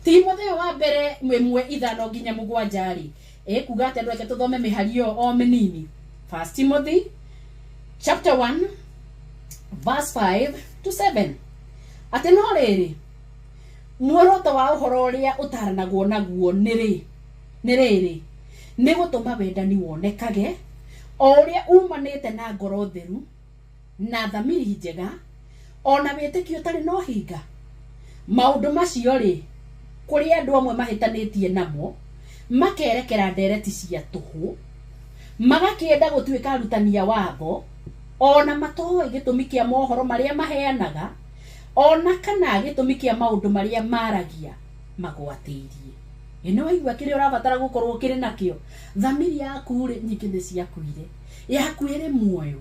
Timotheo wa mbere 1:5 nginya 7 rĩ, ĩkuga atĩ andũ, reke tũthome mĩhari ĩyo o mĩnini. First Timothy chapter 1 verse 5 to 7, atĩ no rĩrĩ, muoroto wa ũhoro ũrĩa ũtaranagwo naguo nĩ rĩ nĩ rĩrĩ, nĩ gũtũma wendani wonekage o ũrĩa umanĩte na ngoro theru na thamiri njega ona wĩtĩkio ũtarĩ na ũhinga. Maũndũ macio rĩ, kũrĩ andũ amwe mahĩtanĩtie namo, makerekera ndereti cia tũhũ, magakĩenda gũtuĩka arutani a watho, ona matoĩ gĩtũmi kĩa mohoro marĩa maheanaga, ona kana gĩtũmi kĩa maũndũ marĩa maragia magwatĩirie. Ĩ nĩ waigua kĩrĩa ũrabatara gũkorwo ũkĩrĩ nakĩo? Thamiri yaku rĩ, nyingĩ nĩ ciakuire, yaku ĩrĩ muoyo?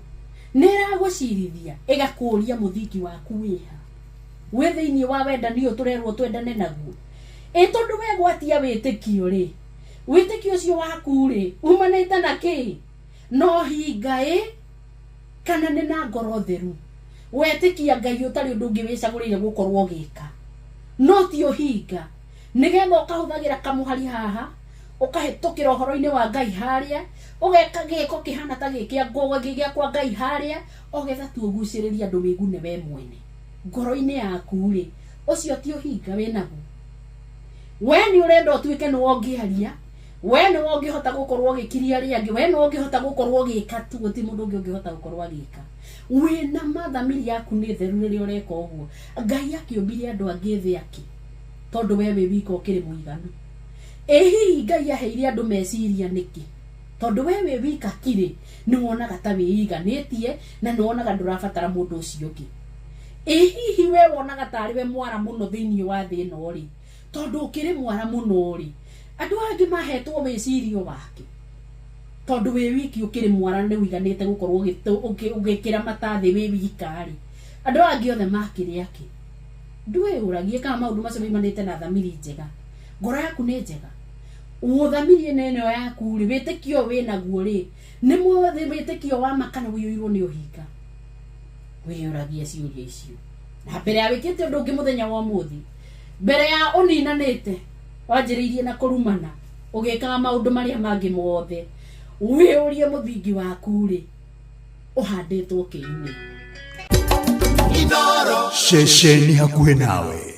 Nĩ ĩragũcirithia ĩgakũria mũthingi waku wĩha wĩ thĩinĩ wa wendani ũyũ tũrerwo twendane naguo? Ĩ tondũ wegwatia wĩtĩkio rĩ, wĩtĩkio ũcio waku rĩ, umanĩte na kĩ? No hinga ĩ kana nĩ na ngoro theru wetĩkia Ngai ũtarĩ ũndũ ũngĩ wĩcagũrĩire gũkorwo ũgĩka no ti ũhinga, nĩgetha ũkahũthagĩra kamũhari haha, ũkahĩtũkĩra ũhoro-inĩ wa Ngai harĩa, ũgeka gĩko kĩhana ta gĩkĩa gĩa kwa Ngai harĩa, ogetha tu ũgucĩrĩrie andũ wĩgune we mwene ngoro-inĩ yaku rĩ, ũcio ti ũhinga wĩnaguo. We nĩ ũrenda ũtuĩke nĩwe ũngĩaria, we nĩwe ũngĩhota gũkorwo ũgĩkiria arĩa angĩ, we nĩwe ũngĩhota gũkorwo ũgĩka tu, gũtirĩ mũndũ ũngĩ ũngĩhota gũkorwo agĩka. Wĩna ma thamiri yaku nĩ theru rĩrĩa ũreka ũguo? Ngai akĩũmbire andũ angĩ thĩ akĩ tondũ we wĩ wika ũkĩrĩ mũiganu? Ĩ hihi Ngai aheire andũ meciria nĩkĩ, tondũ we wĩ wika kirĩ nĩ wonaga ta wĩiganĩtie na nĩ wonaga ndũrabatara mũndũ ũcio ũngĩ? Ĩ hihi we wonaga tarĩ we mwara mũno thĩinĩ wa thĩ ĩno rĩ, tondũ ũkĩrĩ mwara mũno rĩ, andũ angĩ mahetwo wĩcirio wake tondũ wĩ wiki ũkĩrĩ mwara, nĩ ũiganĩte gũkorwo ũgĩkĩra mata thĩ wĩ wika rĩ, andũ angĩ othe makĩrĩ akĩ? Ndwĩyũragie kana maũndũ macio maimanĩte na thamiri njega. Ngoro yaku nĩ njega? Thamiri ĩno ĩno yaku rĩ, wĩtĩkio ũyũ wĩnaguo rĩ, nĩ mothe wĩtĩkio wa ma kana ũiyũirwo nĩ ũhinga? Wĩyũragie ciũria icio na mbere ya wĩkĩte ũndũ ũngĩ mũthenya wa ũmũthĩ, mbere ya ũninanĩte, wanjĩrĩirie na kũrumana, ũgĩkaga maũndũ marĩa mangĩ mothe, wĩyũrie mũthingi waku rĩ, ũhandĩtwo kĩinĩ. Ceceni hakuhĩ nawe.